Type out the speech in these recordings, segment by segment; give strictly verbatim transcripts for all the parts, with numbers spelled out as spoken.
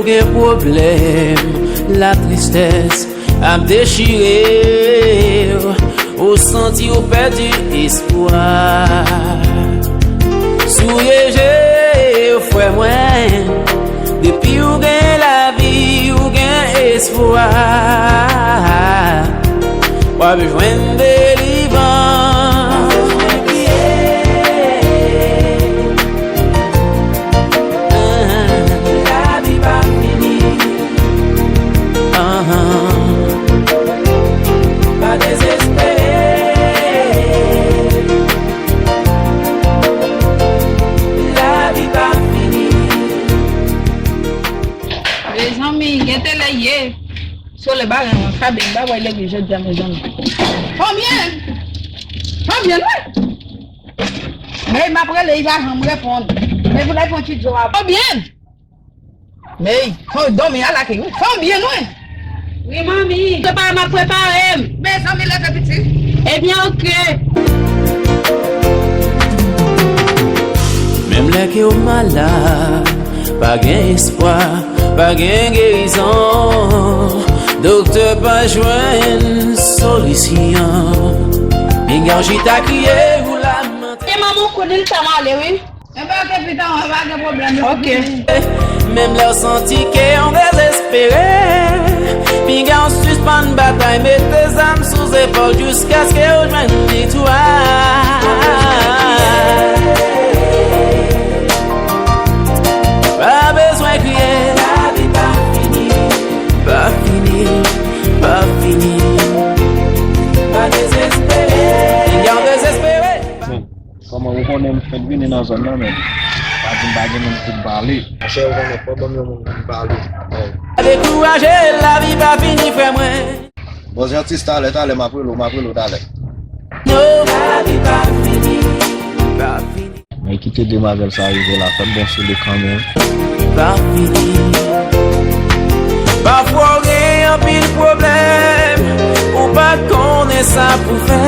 Gen pwoblèm, latristès ap dechire w, ou santi w pèdi espwa. Souye je w, frè mwen, depi w gen lavi, w gen espwa. W ap jwenn delivrans. Lavi pa fini. Pa dezespere. Lavi pa fini. Mezanmi, gen tele ye. Sole bagay mwen, Fabien, m pa wè legliz jodi a, mezanmi. Fabien! Fabien, wi! Men m ap rele, li pa janm reponn. Men pou l fè yon ti djo a. Fabien! Men, fò dòmi a lake, wi. Fabien, wi! Wi, manmi. Prepare, m ap prepare m. Mezanmi, leve piti. Ebyen, oke. Menm lè ke w malad, pa gen espwa. Pa gen gerizon, doktè pa jwenn solisyon. Pinga w chita kriye ou lamante. E manman w konnen l ta male, wi. Enben, oke, pitan, pa gen pwoblèm. Oke. Menm lè w santi ke w dezespere, pinga w sispann batay, mete zam sou zepòl jiskaske w jwenn viktwa. Pa bezwen kriye, lavi pa fini, pa fini, pa fini. Pa dezespere, pinga w dezespere. Men, kòman ou konnen m fèk vini nan zòn nan, men pa di m pa gen moun pou m pale. Monchè, ou konnen, fò ban m yon moun pou m pale. Pa dekouraje, lavi pa fini, frè mwen. Bon, Jeanty, talè, talè, m ap rele w, m ap rele w talè. No, lavi pa fini, pa fini. Mwen kite demwazèl sa rive la, fè m bon sou li kanmenm. Pa fini. Pafwa w gen anpil pwoblèm, ou pa konnen sa pou fè.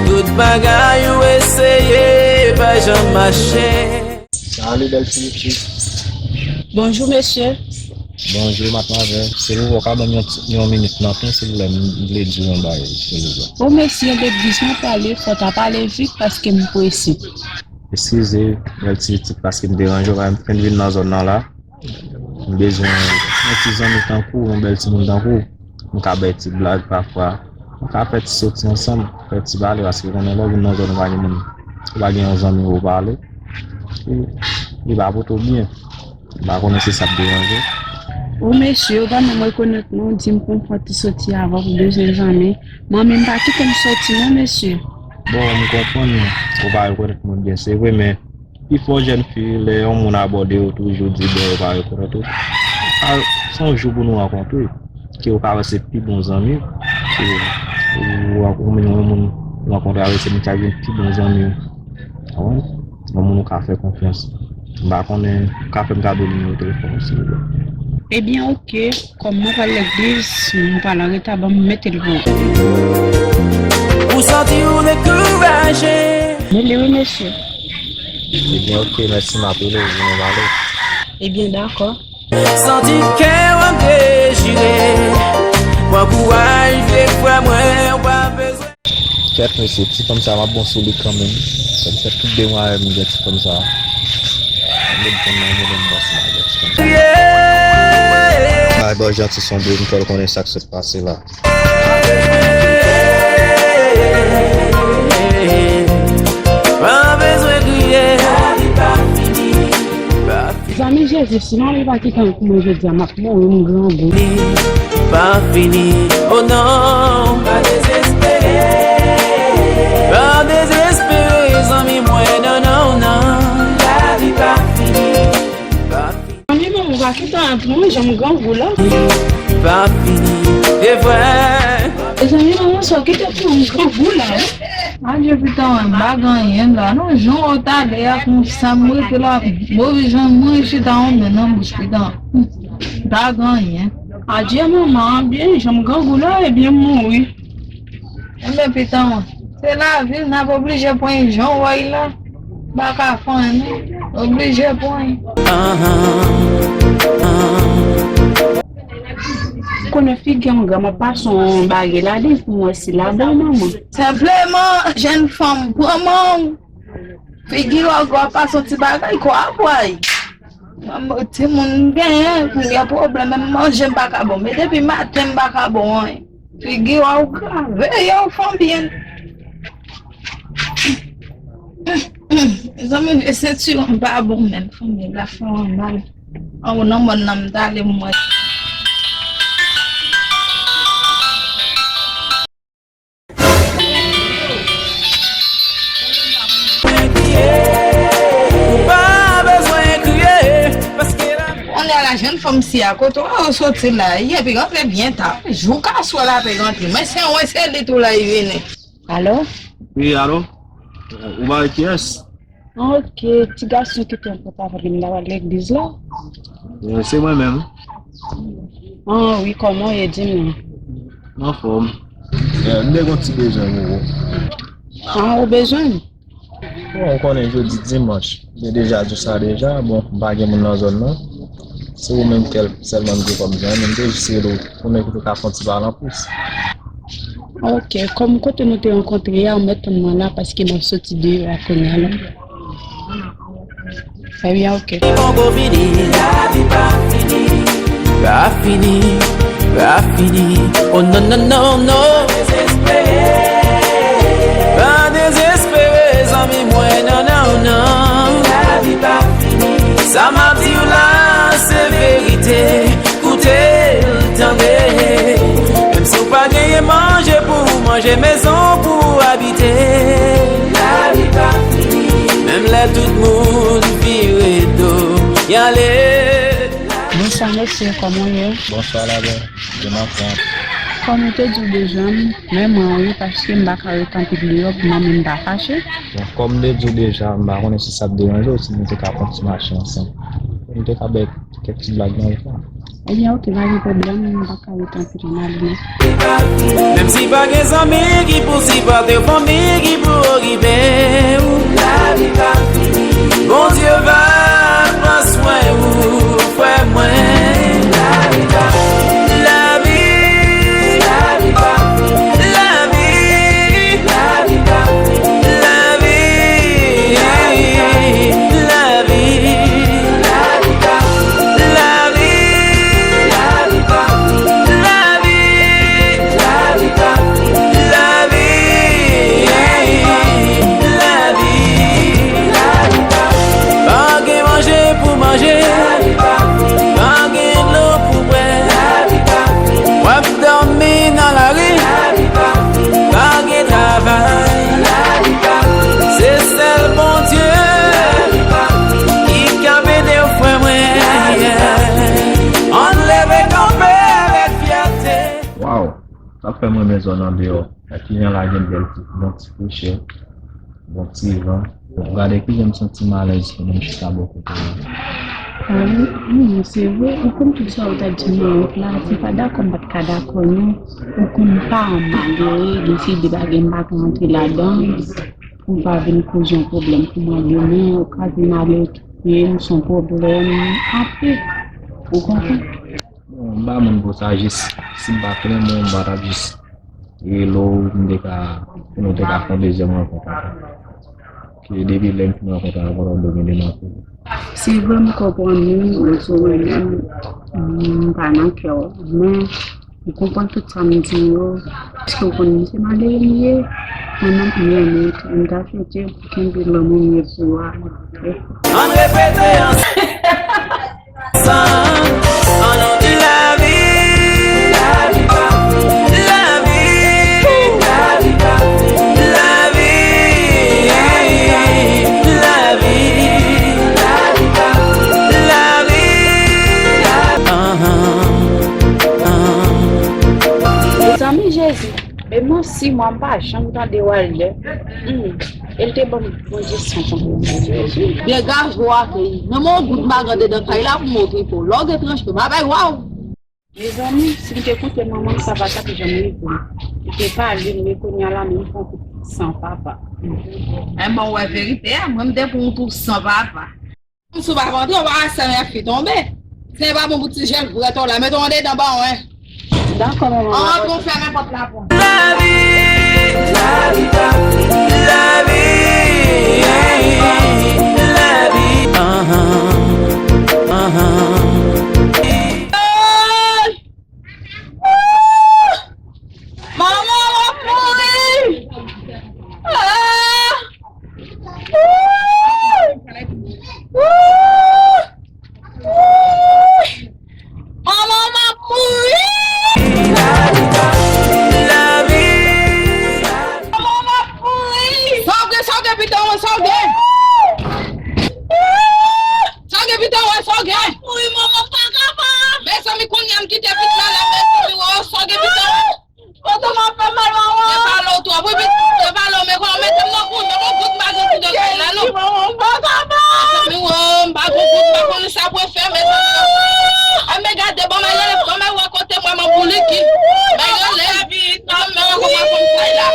Tout bagay ou eseye, pa janm mache. Salut, bèl ti mesye. Bonjou, mesye. Bonjou, madmwazèl. Silvouplè, w ka ban m yon ti, yon minit nan tan, silvouplè, m vle di w yon bagay, silvouplè. O, mesye, legliz mwen prale, fò w ta pale vit paske m prese. Eskize, bèl ti pitit, paske m deranje w, m fenk vin nan zòn nan la. M bezwen yon ti zanmi tankou w, yon bèl timoun tankou w. M ka bay ti blag pafwa. M ka fè ti soti ansanm, fè ti pale, paske w konnen lè w vin nan zòn ou pa gen moun, ou pa gen yon zanmi pou w pale. E li pa pote w byen. M pa konnen si sa ap deranje w. O mesye, ou pa menm rekonèt non, di m pou m fè ti soti avan pou bezwen zanmi. Manmi m pa kite m soti non, mesye. Bon, m konprann ou pa rekonèt moun byen, se vre, men pifò jèn fi, lè yon moun abòde yo, toujou di, bon, yo pa rekonèt ou. A, se yon jou pou nou rankontre, ke ou ka wè se pi bon zanmi w, ke ou, ou, ou menm yon moun ou rankontre avè se moun sa vin pi bon zanmi w. Ou konprann? Yon moun ou ka fè konfyans. M pa konnen, ou ka fè m kado nimewo telefòn ou, silvouplè? Ebyen, oke. Kòm mwen pral legliz, si mwen pral an reta, ban m mete l pou ou. Ou santi ou dekouraje. Men li wi, mesye. Ebyen, oke, mèsi, m ap rele w, vin nou pale. Ebyen, dakò. Santi kè w ap dechire. Pran kouraj, vye frè mwen, w pa bezwen. Kèt mesye, ti fanm sa m ap bon sou li kanmenm. Sa m fè tout demwazèl m gen ti fanm sa. Mwen konn nan mwen menm bòs la, ti fanm sa. Ay, bò Jeanty sonbre, m fè l konnen sa k sot pase la. Pa bezwen kriye. Zanmi Jezi, si manmi pa kite anyen pou mwen jodi a, m ap mouri, m grangou. Pa fini, oh non. Pa dezespere. Pa dezespere, zanmi mwen, non, non, non. Lavi pa fini. Pa fini. Zanmi mwen, ou pa kite anyen pou mwen, jan m grangou la. Pa fini, e vre. Zanmi mwen, sa w kite pou mwen, m grangou la, wi. Adye, pitan, mwen, m pa gen anyen la non. Jan w talè a konsa, m rete la, move jan mwen chita yon men nan bouch, pitan. M pa gen anyen. Adye, manman, byen, jan m grangou la, ebyen, m mouri. Enben, pitan, se lavi, n ap oblije pran jan w wè la. M pa ka fè anyen, non. Oblije pran. Konnen figi yon granm ap pase yon bagay ladan pou mwen si la bon manman. Senpleman, jèn fanm, pran manman. Figi w ap pase yon ti bagay, kò ap pway. Manman, timoun m genyen, m gen pwoblèm, menm manje m pa ka bon. Men depi maten m pa ka bon anyen. Figi w ap grave yo fanm byen. Mezanmi, vye sentiwon pa bon menm, fanmi, la fè w mal. Anwo nan mòn nan m t ale m wè. Ou pa bezwen kriye, paske la... Kounye a la, jèn fanm si a, kote w soti la, li epi rantre byen ta. Jou ka swa la pe rantre, men se yon se li tou la li vini. Alo? Wi, alo? Ou ba kiyès? Ah, ok, ti gason ki te antre pa vre m ta pral legliz la. Eh, se mwen menm. Ah, wi, kòman w ye, di m non? M anfòm. Eh, m te gon ti bezwen pou ou. Ah, ou bezwen m? Bon, ou konnen jodi dimanch. M te deja di w sa deja. Bon, m pa gen moun nan zòn nan. Se ou menm kèl, sèlman m gen kòm zanmi. M te jis rele w pou mwen ki te ka fè yon ti pale anplis. Ok, kòm kote nou te rankontre a, ou mèt tann mwen la paske m ap soti deyò a kounye a la. Ebyen, ok. Li poko fini, lavi pa fini. Pa fini, pa fini. Oh non, non, non, non. Pa dezespere, zanmi mwen, non, non, non. Lavi pa fini. Sa m ap di w la, se verite. Koute l, tande. Menm si w pa genyen manje pou w manje, mezon pou w abite. Lavi pa fini. Menm lè tout moun vire do, y ale. Bonswa, mesye, kòman w ye? Bonswa, la bèl. Byen anfòm. Kòm ou te di w bezwen m, men mwen wi, paske m pa ka ret anpil deyò pou manmi m pa fache. Bon, kòm m te di w deja, m pa konnen si sa ap deranje w, si nou te ka fè yon ti mache ansanm. Nou te ka bay kèk ti blag nan lit la. Ebyen, ok, pa gen pwoblèm, m pa ka ret anpil, m ale non. Menm si pa gen zanmi ki pou sipòte w, fanmi ki pou okipe w, Bondye va pran swen ou, frè mwen. Lavi, lavi, lavi, lavi, lavi, lavi, lavi, lavi, lavi, lavi, lavi. Pa gen manje pou manje, pa gen dlo pou bwè. W ap dòmi nan lari, pa gen travay. Se sèl Bondye ki ka ede w, frè mwen. Ann leve kanpe avèk fyète. Waw, sa fè m renmen zòn andeyò. Ak kijan la gen bèl ti, bon ti frechè, bon ti van. Bon, gade kijan m santi m alèz pandan m chita bò kote a. Ah, wi, wi, se vre. Ou konn tout sa ou t ap di m nan wout la, si m pa dakò, m pa t ka dakò, non. Ou konn paran m malere, deside pa gen, m pa ka rantre ladan, pou m pa vin koze yon pwoblèm pou mwen demen, ou ka vin ale okipe m, se yon pwoblèm, anpil. Ou konprann? Bon, m pa moun pou sa, jis si m pa t renmen w, m pa t ap jis rele w, m te ka, pou nou te ka fè yon dezyèm rankont ankò. Ke depi lè m fin rankontre avè w, m te gen de mantè. Se vre, m konprann ou, ou di w renmen m, m pa nan kè w, men ou konprann tout sa m di yo, paske ou konn se malere m ye, mwen menm m renmen w tou, m ta swete pou kenbe lanmou m ye pou ou a. Ann repete ansanm. Ann di lavi, lavi, lavi, lavi, lavi, lavi, lavi. Mezanmi, Jezi. Men mwen, si mwen, m pa janm tande Wilder. Hmm. E l te ban m Bondye san konprann. Degaje w akeyi. Menm yon goud m pa gen andedan kay la pou m okipe w. Lè w gen tranche, m ap bay waw. Mezanmi, si m te koute manman m, sa pa t ap janm rive m. Li te pale m, men kounye a la, menm pran kout san papa. Enben, w wè verite a, mwen, m te pran yon kout san papa. Si w pa rantre, w pa ka sèl yon fi tonbe. Se pa bon pou ti jèn vre to la. Mete w andedan bawon, en. Dakò, manman. An rantre, w fèmen pòt la pou. Lavi, lavi, lavi, lavi, lavi. Ahan, ahan. Manman, w ap mouri! Ah! Manman, m ap mouri! Manman, m ap mouri! Sa w gen, sa w gen, pitit mwen, sa w gen? Sa w gen, pitit mwen, sa w gen? Mouri, manman, m pa kapab! Mezanmi, kounye a m kite pitit la la, mezanmi, o, sa w gen, pitit mwen? Kote m ap fè mal, manman? Te pale w twòp, wi, pitit, te pale w, men kòman mete m nan kout, nan yon kout, m pa gen kout nan kay la, non. Manman, m pa kapab. Mezanmi, o, m pa gen kout, m pa konn sa pou fè, mezanmi. A, men gade, bon, men rele, bon, men wè kote mwen, m anbouliki. Men rele. Mezanmi, men wè kòman fè m fè la.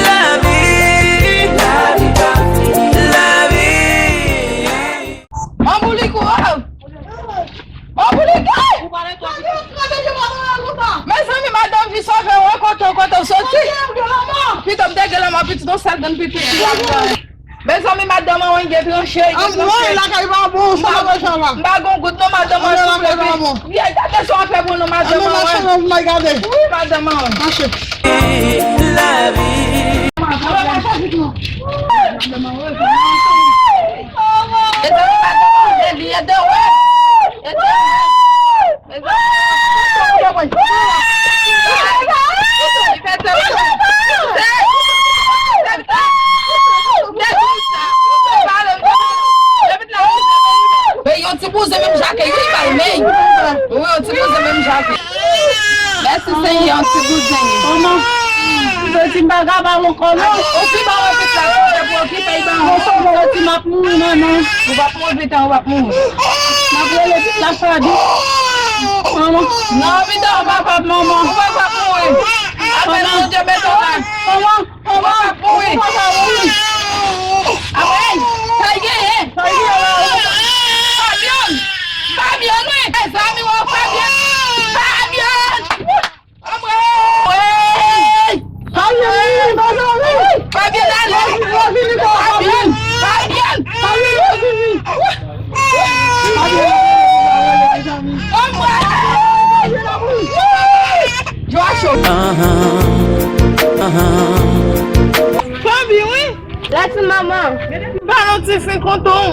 Lavi, lavi, lavi. Anbouliki, o. Anbouliki! Mezanmi, madanm vin sove w, kote w, kote w soti? Pitit m te gen lanmò, pitit yon sèl grenn pitit. Mezanmi, madanm an, gen tranche, gen tranche. Anmwey, lakay pa bon, sa pa bon, sa va. M pa gon gout non, madanm an, souple. Vye gade sa w ap fè pou nou, madanm an. Wi, madanm an. Mache. Lavi. Mezanmi, madanm an, li ede w, wi. Ede w, wi. Men yon ti bouzen menm jake, wi, bay men. Wi, yon ti bouzen menm jake. Mèsi, Senyè, yon ti bouzen. Manman, m santi m pa kapab ankò, non. Ou pi ba w pit la, ou te pou okipe l, ba w. M santi m ap mouri, manman. Ou p ap mouri, pitit, ou p ap mouri. M ap rele pit la, Fabi. Manman. Non, pitit, ou p ap, manman. Ou p ap mouri. Apre, Bondye mete w la. Manman. Ou p ap mouri. Ou p ap mouri. Apre, sa l genyen? Sa l genyen la? Fabian. Fabian, wi. Mezanmi, wè Fabian. Fabian. Anmwey! Fabian, Fabian, ale! Fabian! Fabian! Anmwey! Joachim! Ahan, ahan. Fabi, wi! Lati manman! Ba nou ti fen kontan!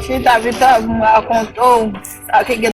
Chita, chita, m rakonte w sa ki gen.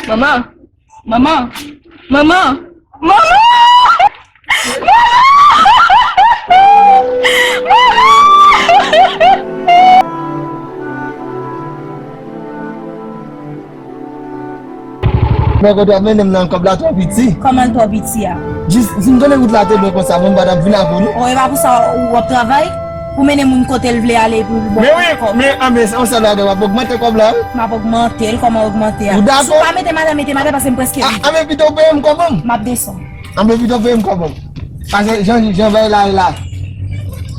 Manman! Manman! Manman! Manman! Men kote w ap mennen m nan, kòb la twò piti. Kòman l twò piti a? Jis, si m konnen wout la te byen konsa, mwen m pa t ap vin avè w, non. O, e pa pou sa w ap travay? Pou mennen moun kote l vle ale pou l bon. Men wi, men, a, men, yon sèl bagay, w ap ogmante kòb la, wi. M ap ogmante l, kòman ogmante a? Ou dakò? Si w pa mete m atè, mete m atè, paske m prèske rive. A, a, men pito w peye m kòb m. M ap desann. A, men pito w peye m kòb m. Paske jan, jan bagay la ye la.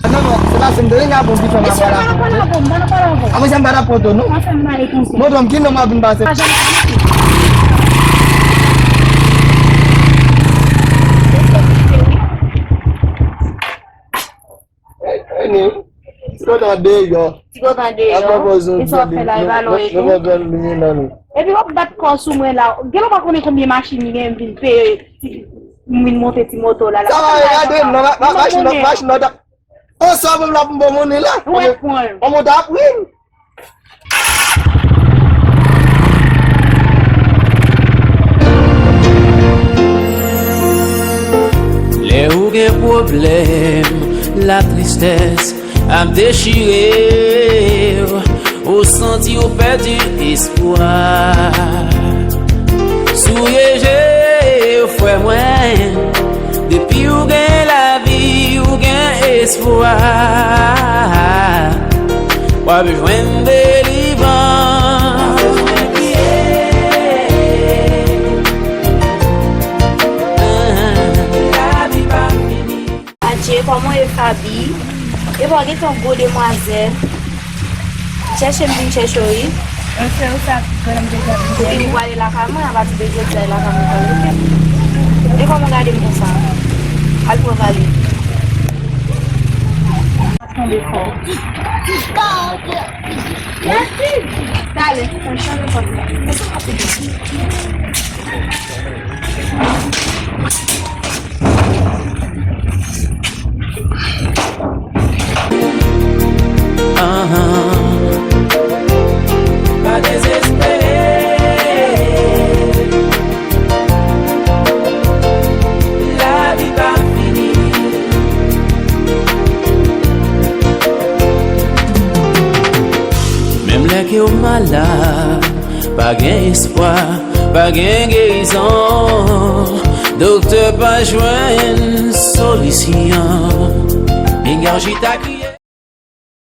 Non, non, se pa se m te gen bon ki fè m ap pale avè w. Mesye, m pa nan pale avè w, m pa nan pale avè w. A, men sa m pa dakò tou, non. Mwen fè m pale konsa. Bon, donk, ki non m ap vin pase? Pa janm pale. Ti kontan deyò. Ti kontan deyò. E sa w ap fè la, e pa lò e tou. Epi w ap bat kò w sou mwen la. Genlè w pa konnen konbyen machin li gen, m vin peye, m vin monte ti moto la. Sa va, gade, non, machin, machin, non, ta. O, sa w ap ban m bon monnen la. Ou wè pran l. Ou monte apre m. Lè ou gen pwoblèm, latristès ap dechire w, ou santi w pèdi espwa. Souye je w, frè mwen, depi w gen lavi, w gen espwa. W ap jwenn delivrans. Adje, kòman w ye, Faby? Epa w gentan gwo demwazèl. Chèche m vin chèche w, wi. Mwen fè w sa, grann te gade. Epi ou prale lakay mwen, apati de jodi a, e lakay mwen prale, oke? E kòman w gade m konsa? Al pran valiz. Tonbe fò. Talè, fò m chanje pòt la. Ahan. Pa dezespere. Lavi pa fini. Menm lè ke w malad, pa gen espwa, pa gen gerizon. Doktè pa jwenn solisyon. Pinga w chita ki